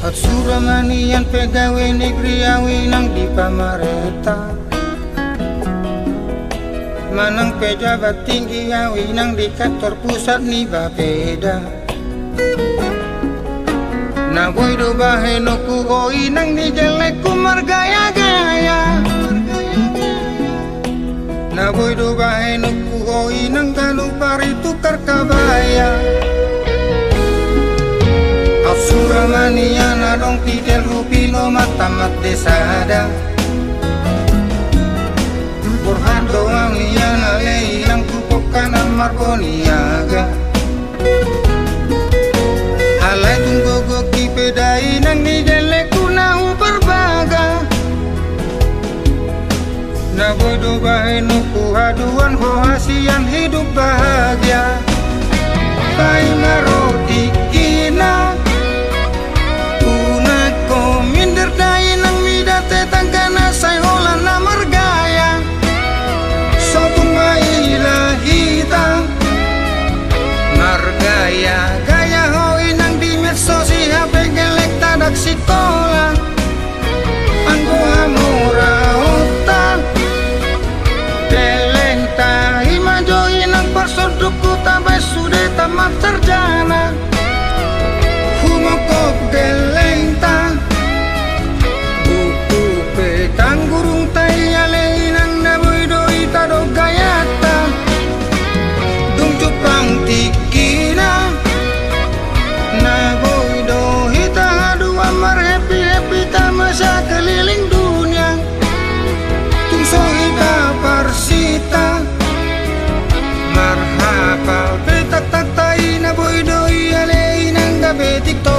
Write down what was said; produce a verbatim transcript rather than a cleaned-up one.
Sura ma nian pegawai negeri au inang di pamarenta, manang pejabat tinggi au inang di kantor pusat ni Bapeda. Na boi do bahenonku ho inang ni gellengku margaya-gaya. Na boi do bahenonku ho inang ganup ari tukar kabaya. Sura ma nian adong titel rupino ma tamat de sada. Borhat do au nian ale inang tu pongka na marboniaga. Alai tung gogo hupeda inang ni gellengku na huparbaga. Na boi do bahenonku haduan ho hasian hidup bahagia. Paima ro tingkina, unang ho minder da inang mida tetangga na sai holan na margaya. So tung maila hita margaya-gaya ho inang di medsos i hape gellengta ndang sikola. Anggo hamoraonta gellengta i ma jo inang parsondukku tabaen sude tamat sarjana. Humongkop gellengta, buku pe tanggurungta i ale inang na boi do hita do gayanta. Dung jumpang tingkina, na boi do hita haduan marhappy-happy tama sakeliling dunia. Tung so hita parsinta, marhapal pe taktakta i na boi do i ale inang gabe TikTok.